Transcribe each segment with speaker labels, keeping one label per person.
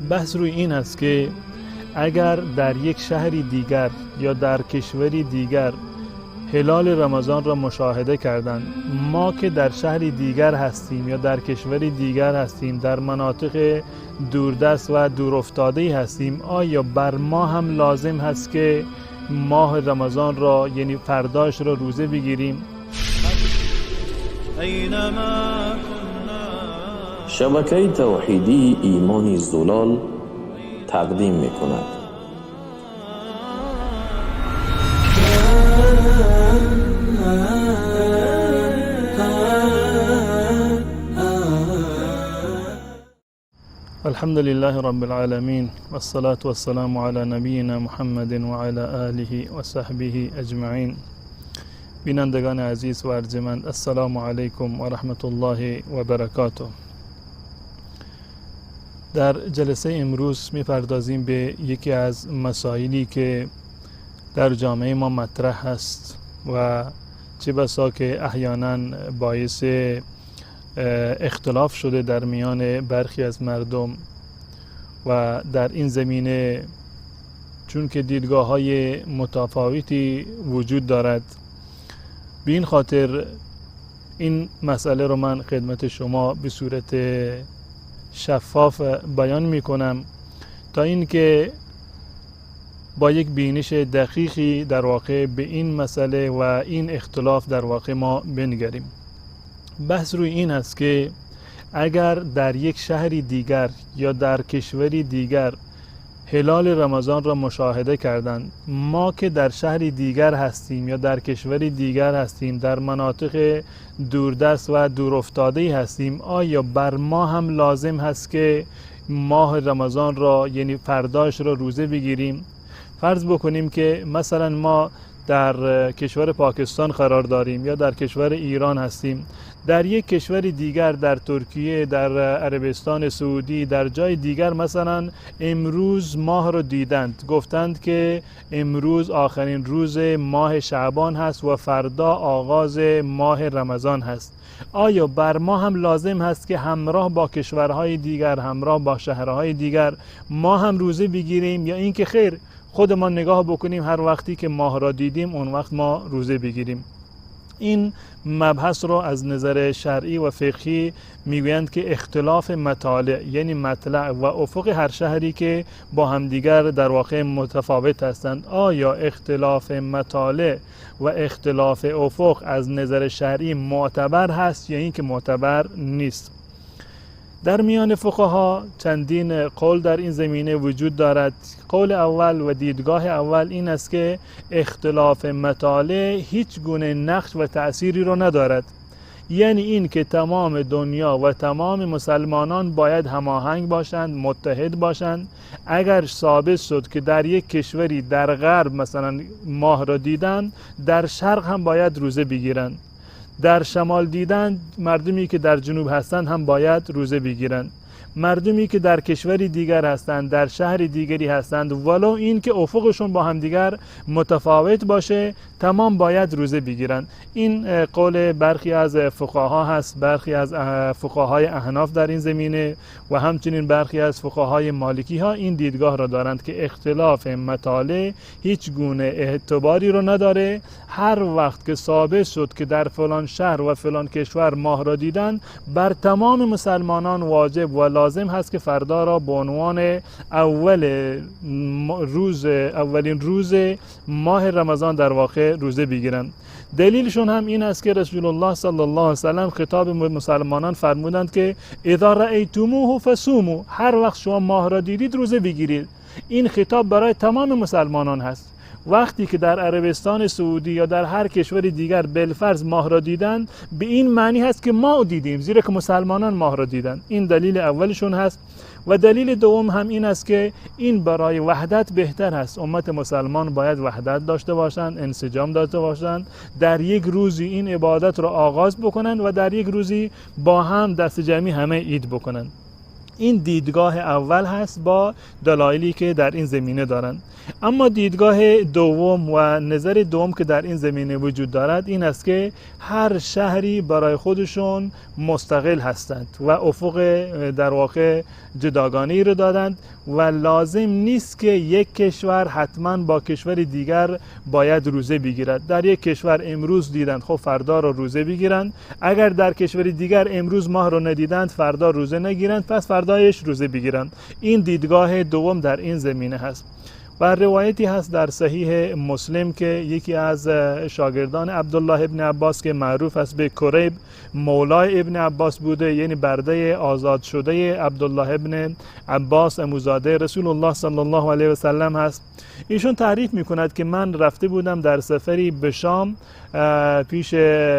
Speaker 1: بحث روی این است که اگر در یک شهری دیگر یا در کشوری دیگر هلال رمضان را مشاهده کردند، ما که در شهری دیگر هستیم یا در کشوری دیگر هستیم، در مناطق دوردست و دورافتاده‌ای هستیم، آیا بر ما هم لازم هست که ماه رمضان را، یعنی فرداش را روزه بگیریم؟
Speaker 2: شبکه توحیدی ایمان زلال تقدیم میکند.
Speaker 1: الحمد لله رب العالمین والصلاة والسلام علی نبینا محمد و علی آله و صحبه اجمعین. بینندگان عزیز و ارجمند، السلام علیکم و رحمت الله و برکاته. در جلسه امروز میپردازیم به یکی از مسائلی که در جامعه ما مطرح هست و چه بسا که احیانا باعث اختلاف شده در میان برخی از مردم و در این زمینه چون که دیدگاه های متفاوتی وجود دارد، به این خاطر این مسئله رو من خدمت شما به صورت شفاف بیان می کنم تا اینکه با یک بینش دقیقی در واقع به این مسئله و این اختلاف در واقع ما بنگریم. بحث روی این است که اگر در یک شهری دیگر یا در کشوری دیگر هلال رمضان را مشاهده کردند، ما که در شهری دیگر هستیم یا در کشوری دیگر هستیم، در مناطق دوردست و دورافتاده‌ای هستیم، آیا بر ما هم لازم هست که ماه رمضان را، یعنی فرداش را روزه بگیریم؟ فرض بکنیم که مثلا ما در کشور پاکستان قرار داریم یا در کشور ایران هستیم، در یک کشور دیگر، در ترکیه، در عربستان سعودی، در جای دیگر مثلا امروز ماه رو دیدند، گفتند که امروز آخرین روز ماه شعبان هست و فردا آغاز ماه رمضان هست. آیا بر ما هم لازم هست که همراه با کشورهای دیگر، همراه با شهرهای دیگر ما هم روزه بگیریم، یا اینکه خیر خودمان نگاه بکنیم هر وقتی که ماه را دیدیم اون وقت ما روزه بگیریم؟ این مبحث رو از نظر شرعی و فقهی میگویند که اختلاف مطالع، یعنی مطلع و افق هر شهری که با همدیگر در واقع متفاوت هستند، آیا اختلاف مطالع و اختلاف افق از نظر شرعی معتبر هست یا اینکه معتبر نیست؟ در میان فقها چندین قول در این زمینه وجود دارد. قول اول و دیدگاه اول این است که اختلاف مطالع هیچ گونه نقش و تأثیری رو ندارد، یعنی این که تمام دنیا و تمام مسلمانان باید هماهنگ باشند، متحد باشند. اگر ثابت شد که در یک کشوری در غرب مثلا ماه را دیدن، در شرق هم باید روزه بگیرند، در شمال دیدن مردمی که در جنوب هستند هم باید روزه بگیرند، مردمی که در کشوری دیگر هستند، در شهر دیگری هستند، ولو این که افقشون با همدیگر متفاوت باشه، تمام باید روزه بگیرند. این قول برخی از فقها هست، برخی از فقهای احناف در این زمینه و همچنین برخی از فقهای مالکی ها این دیدگاه را دارند که اختلاف مطالع هیچ گونه اعتباری رو نداره. هر وقت که ثابت شد که در فلان شهر و فلان کشور ماه را دیدن، بر تمام مسلمانان واجب و لازم هست که فردا را به عنوان اولین روز ماه رمضان در واقع روزه بگیرند. دلیلشون هم این است که رسول الله صلی الله علیه و سلم خطاب مسلمانان فرمودند که اذا رأیتموه فصوموا، هر وقت شما ماه را دیدید روزه بگیرید. این خطاب برای تمام مسلمانان هست. وقتی که در عربستان سعودی یا در هر کشور دیگر بالفرض ماه را دیدن، به این معنی هست که ما دیدیم، زیرا که مسلمانان ماه را دیدن. این دلیل اولشون هست. و دلیل دوم هم این است که این برای وحدت بهتر هست. امت مسلمان باید وحدت داشته باشند، انسجام داشته باشند، در یک روزی این عبادت را آغاز بکنند و در یک روزی با هم دست جمعی همه عید بکنند. این دیدگاه اول هست با دلایلی که در این زمینه دارند. اما دیدگاه دوم و نظر دوم که در این زمینه وجود دارد این است که هر شهری برای خودشون مستقل هستند و افق در واقع جداگانه‌ای رو دارند و لازم نیست که یک کشور حتما با کشور دیگر باید روزه بگیرد. در یک کشور امروز دیدند، خب فردا رو روزه بگیرند. اگر در کشور دیگر امروز ماه رو ندیدند، فردا روزه نگیرند، پس فردایش روزه بگیرند. این دیدگاه دوم در این زمینه هست. و روایتی هست در صحیح مسلم که یکی از شاگردان عبدالله ابن عباس که معروف است به کریب، مولای ابن عباس بوده، یعنی برده آزاد شده عبدالله ابن عباس، عموزاده رسول الله صلی الله علیه و سلم هست. ایشون تعریف میکند که من رفته بودم در سفری به شام پیش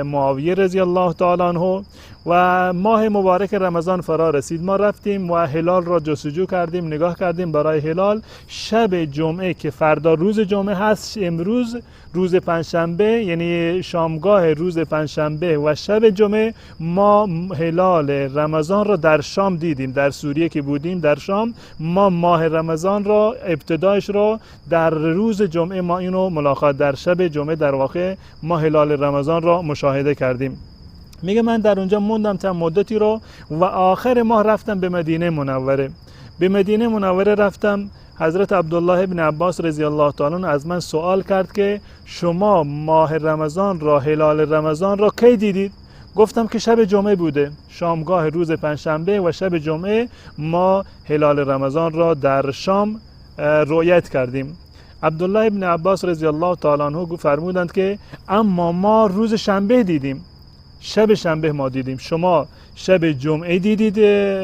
Speaker 1: معاویه رضی الله تعالی عنه و ماه مبارک رمضان فرا رسید. ما رفتیم و هلال را جستجو کردیم، نگاه کردیم برای هلال. شب جمعه که فردا روز جمعه هست، امروز روز پنجشنبه، یعنی شامگاه روز پنجشنبه و شب جمعه، ما هلال رمضان را در شام دیدیم. در سوریه که بودیم در شام، ما ماه رمضان را، ابتدایش را در روز جمعه ما اینو ملاقات، در شب جمعه در واقع ما هلال رمضان را مشاهده کردیم. میگه من در اونجا موندم تا مدتی رو و آخر ماه رفتم به مدینه منوره. به مدینه منوره رفتم، حضرت عبدالله ابن عباس رضی الله تعالی عنه از من سوال کرد که شما ماه رمضان را، هلال رمضان را کی دیدید؟ گفتم که شب جمعه بوده، شامگاه روز پنجشنبه و شب جمعه ما هلال رمضان را در شام رؤیت کردیم. عبدالله ابن عباس رضی الله تعالی عنه فرمودند که اما ما روز شنبه دیدیم، شب شنبه ما دیدیم، شما شب جمعه دیدید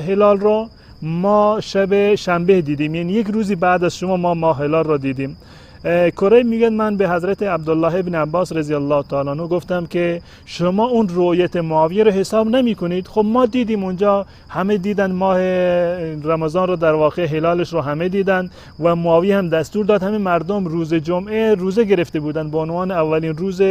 Speaker 1: هلال را، ما شب شنبه دیدیم، یعنی یک روزی بعد از شما ما هلال را دیدیم. کریب میگن من به حضرت عبدالله ابن عباس رضی الله تعالی عنه گفتم که شما اون رؤیت معاویه رو حساب نمی کنید؟ خب ما دیدیم اونجا، همه دیدن ماه رمضان رو، در واقع هلالش رو همه دیدن و معاویه هم دستور داد همه مردم روز جمعه روزه گرفته بودن به عنوان اولین روز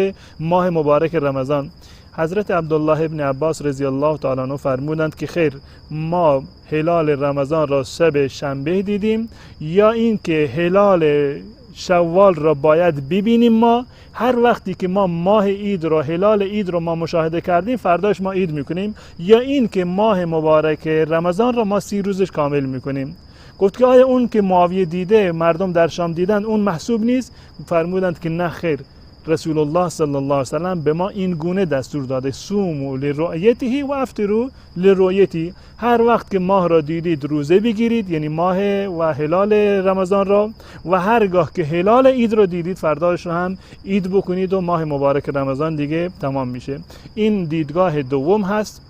Speaker 1: ماه مبارک رمضان. حضرت عبدالله ابن عباس رضی الله تعالی عنه فرمودند که خیر، ما هلال رمضان را شب شنبه دیدیم، یا اینکه هلال شوال را باید ببینیم. ما هر وقتی که ما ماه عید را، هلال عید را ما مشاهده کردیم، فرداش ما عید میکنیم، یا این که ماه مبارک رمضان را ما 30 روزش کامل میکنیم. گفت که آیا اون که معاویه دیده، مردم در شام دیدن، اون محسوب نیست؟ فرمودند که نه خیر، رسول الله صلی الله علیه وسلم به ما این گونه دستور داده، صوموا لرؤیته و افطروا لرؤیته. هر وقت که ماه را دیدید روزه بگیرید، یعنی ماه و هلال رمضان را، و هرگاه که هلال عید را دیدید فرداش را هم عید بکنید و ماه مبارک رمضان دیگه تمام میشه. این دیدگاه دوم هست.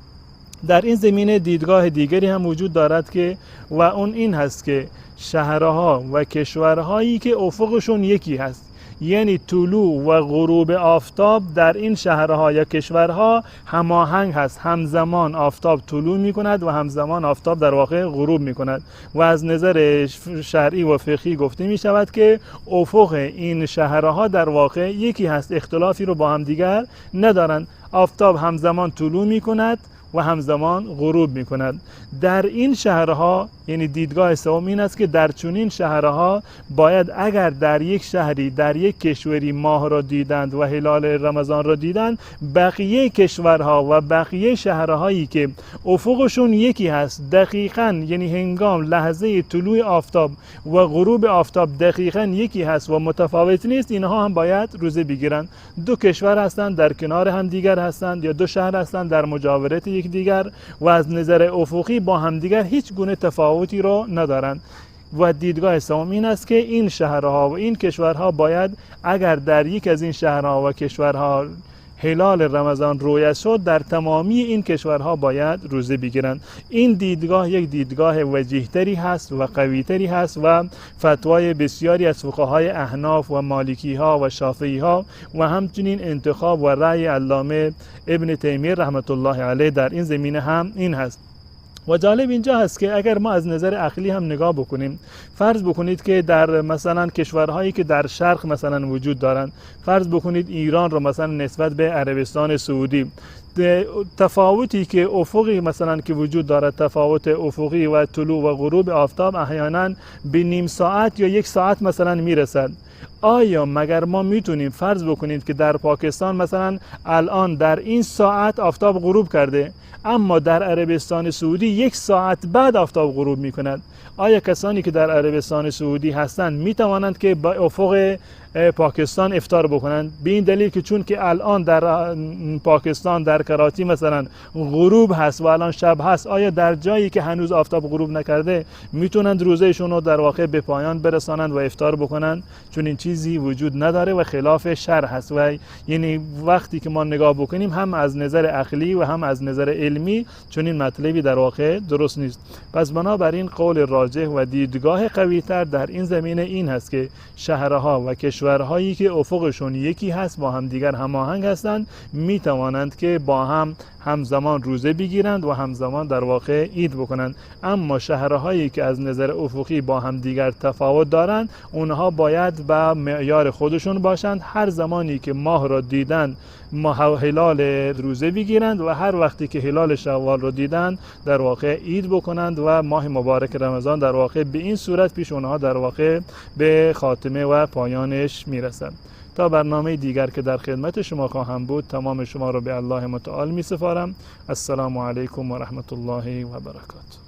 Speaker 1: در این زمینه دیدگاه دیگری هم وجود دارد که و اون این هست که شهرها و کشورهایی که افقشون یکی هست، یعنی طلوع و غروب آفتاب در این شهرها یا کشورها هماهنگ هست، همزمان آفتاب طلوع می کند و همزمان آفتاب در واقع غروب می کند و از نظر شرعی و فقهی گفته می شود که افق این شهرها در واقع یکی هست، اختلافی رو با هم دیگر ندارند. آفتاب همزمان طلوع می کند و همزمان غروب می کند. در این شهرها، یعنی دیدگاه سوم این است که در چنین شهرها باید اگر در یک شهری، در یک کشوری ماه را دیدند و هلال رمضان را دیدند، بقیه کشورها و بقیه شهرهایی که افقشون یکی هست، دقیقاً یعنی هنگام لحظه طلوع آفتاب و غروب آفتاب دقیقاً یکی هست و متفاوت نیست، اینها هم باید روزه بگیرند. دو کشور هستند در کنار هم دیگر هستند یا دو شهر هستند در مجاورت یکدیگر و از نظر افقی با همدیگر هیچ گونه تفاوتی رو ندارند. و دیدگاه سوم این است که این شهرها و این کشورها باید اگر در یک از این شهرها و کشورها هلال رمضان رویت شد، در تمامی این کشورها باید روزه بگیرند. این دیدگاه یک دیدگاه وجیه‌تری هست و قوی‌تری هست و فتوای بسیاری از فقهای احناف و مالکی‌ها و شافعی‌ها و همچنین انتخاب و رأی علامه ابن تیمیه رحمت الله علیه در این زمینه هم این هست. و جالب اینجا هست که اگر ما از نظر عقلی هم نگاه بکنیم، فرض بکنید که در مثلا کشورهایی که در شرق مثلا وجود دارند، فرض بکنید ایران رو مثلا نسبت به عربستان سعودی، تفاوتی که افقی مثلا که وجود دارد، تفاوت افقی و طلوع و غروب آفتاب احیانا به نیم ساعت یا یک ساعت مثلا میرسد. آیا مگر ما میتونیم فرض بکنیم که در پاکستان مثلا الان در این ساعت آفتاب غروب کرده، اما در عربستان سعودی یک ساعت بعد آفتاب غروب میکند؟ آیا کسانی که در عربستان سعودی هستند میتوانند که با افق پاکستان افطار بکنند؟ به این دلیل که چون که الان در پاکستان در کراچی مثلا غروب هست و الان شب هست، آیا در جایی که هنوز آفتاب غروب نکرده میتونند روزهشون رو در واقع به پایان برسانند و افطار بکنند؟ چون این چیزی وجود نداره و خلاف شرع هست. و یعنی وقتی که ما نگاه بکنیم هم از نظر عقلی و هم از نظر علمی چون این مطلبی در واقع درست نیست. پس بنابراین قول راجح و دیدگاه قوی تر در این زمینه این هست که شهرها و کشورهایی که افقشون یکی هست، با هم دیگر هماهنگ هستند، می توانند که با هم همزمان روزه بگیرند و همزمان در واقع عید بکنند. اما شهرهایی که از نظر افقی با هم دیگر تفاوت دارند، اونها باید به معیار خودشون باشند. هر زمانی که ماه را دیدن، ماه هلال روزه بگیرند و هر وقتی که هلال شوال رو دیدن در واقع عید بکنند و ماه مبارک رمضان در واقع به این صورت پیش اونها در واقع به خاتمه و پایانش میرسند. تا برنامه دیگر که در خدمت شما خواهم بود، تمام شما رو به الله متعال می سپارم. السلام علیکم و رحمت الله و برکاته.